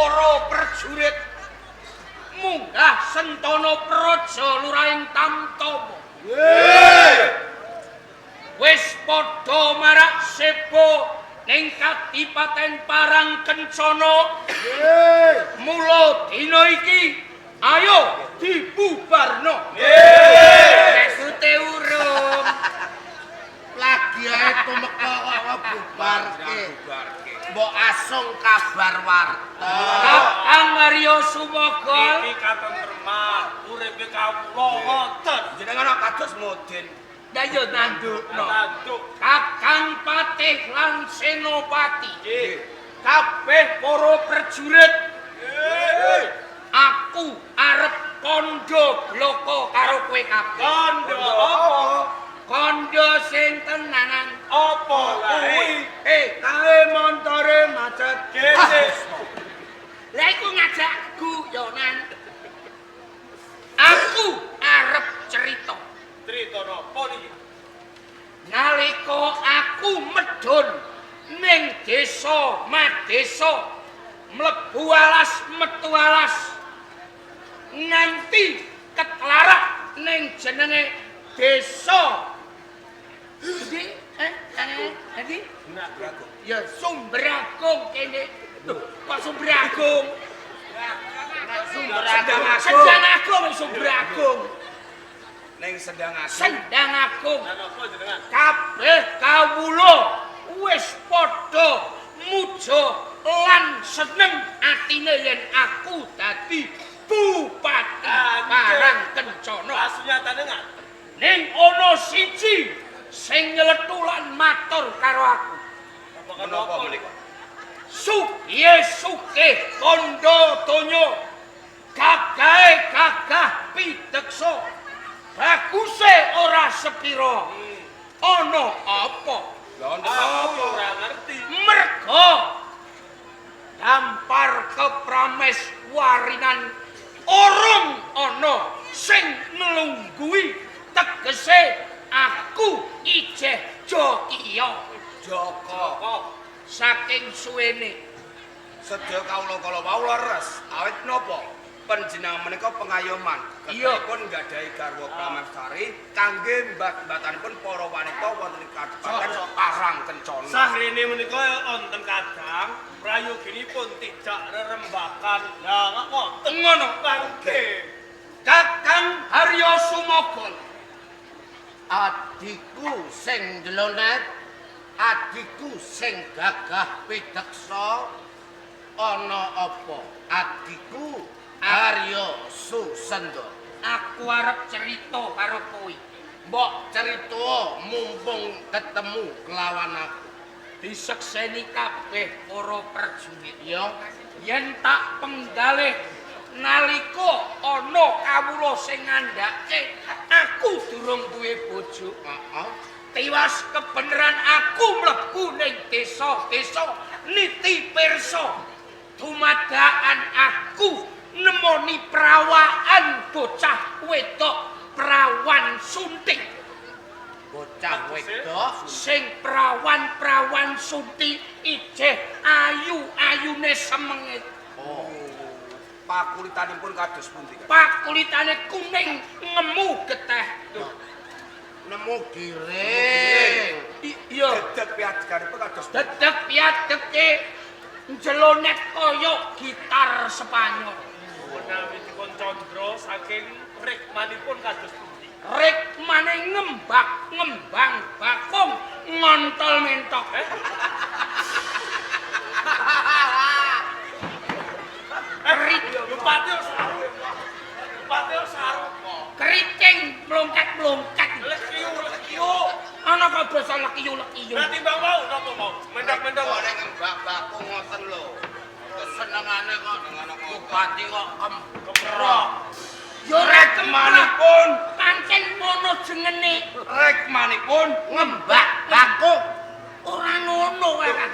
para prajurit munggah sentana praja lurahing Tamtama. Wis padha marak sebo ning Kadipaten Parang Kencana. Mula dina iki ayo dibubarno. Mesute urung. Lagi ae tumeka kok bubarke. Mbok asung kabar warta. Kakang Arya Sumogol Iki katentreman, uripe kawula ngoten. Jenengan kados modin. Ya yo nandukno. Nanduk. Kakang Patih lan Senopati. Nggih. Kabeh para prajurit, aku arep kandha bloko karo kowe kabeh. Kandha apa? Kandha sing tenanan. Apa kuwi? Kae montore macet. Gese. Lah iku ngajak guyonan. Aku arep cerita. Crita napa niki? Nalika aku medhun ning desa Madesa, mlebu alas metu alas nganti ketlarak ning jenenge desa endi? Endi? Ya Sumberagung kene. Lho, kok Sumberagung? Sumberagung. Sendang Agung, Sumberagung. Ning Sendang Agung. Sendang Agung. Lah napa jenengan? Kabeh kawula wis padha muja lan seneng atine yen aku dadi Bupati Parang Kencana. Kasunyatane ngaten. Ning ana siji sing nyeletu lan matur karo aku. Menapa menika? Sugih sugih kandha donya, gagahe gagah pideksa, baguse ora sepira. Ana apa? Lah wonten Aku apa? ora ngerti. Merga dampar keprameswarinan orong ana sing nglungguhi, tegese aku ijeh jokiya. Joko. Kok Saking suwene Sedaya kawula kala wau leres. Awit napa? Panjenengan menika pengayoman. Iya. Ketenipun nggadahi garwa prameswari kangge mbat-mbatanipun para wanita wonten ing Kabupaten Parang Kencana. Sahrene menika wonten kadang prayoginipun tidak rerembakan. Lah ngoten. Ngono. Mangke. Kakang Haryo Sumogol, Adikku sing njlonet, adikku sing gagah pideksa, ana apa? Adikku Arya Susenda. Aku arep cerita karo kowe. Mbok cerita mumpung ketemu kelawan aku. Disekseni kabeh para prajurit. Ya, Yen tak penggalih nalika ana kawula sing ngandhake aku durung duwe bojo. Heeh. Tiwas kebeneran aku mlebu ning desa-desa niti pirsa. Dumadakan aku nemoni prawaan bocah wedok prawan suntik. Bocah wedok Sing prawan-prawan sunti ijeh ayu-ayune semengit. Oh. Pakulitanipun kados pundi, Kang? Pakulitane kuning ngemu geteh. Nemu giring. Iya. Dedeg piadeganipun kados pundi? Dedeg piadeke njelonet kaya gitar Spanyol. Menawi dipun condro saking rikmanipun kados pundi? Rikmane ngembak ngembang bakung ngontol mentok. Bupati saru. Bupati saru. Keriting mlongkat-mlongkat. Lekiu lekiu. Ana kok basa lekiyu-lekiyu. Lah timbang mau napa mau? Mendok-mendok. Kok nek ngembak bakung ngoten lho. Kesenengane kok bupati kok kemprok. Ya ora Rekmanipun, pancen ngono jengene. Rekmanipun Ngembak bakung. Ora ngono wae kan.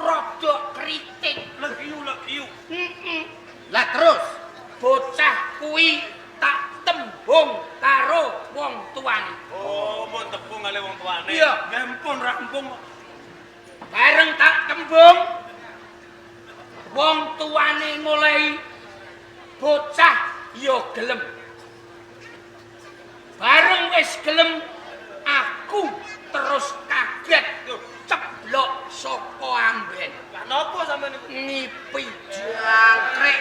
Rada keriting. Lekiu lekiu. Heeh. Lah terus Bocah kuwi tak tembung karo wong tuane. Oh, mun tepung kali wong tuane. Iya. Nggih mpun rampung. Bareng tak tembung. Wong tuane mulai bocah ya gelem. Bareng wis gelem aku terus kaget ceblok saka amben. Lah napa sampean niku? Ngipi. Jangkrik.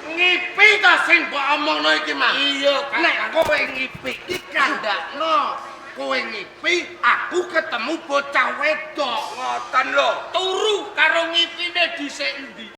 Ngipi ta sing mbok omongno iki, Mas? Iya, Nek kowe ngipi iki kandakno. Kowe ngipi, aku ketemu bocah wedok. Ngoten lho. Turu karo ngipine dhisik endi?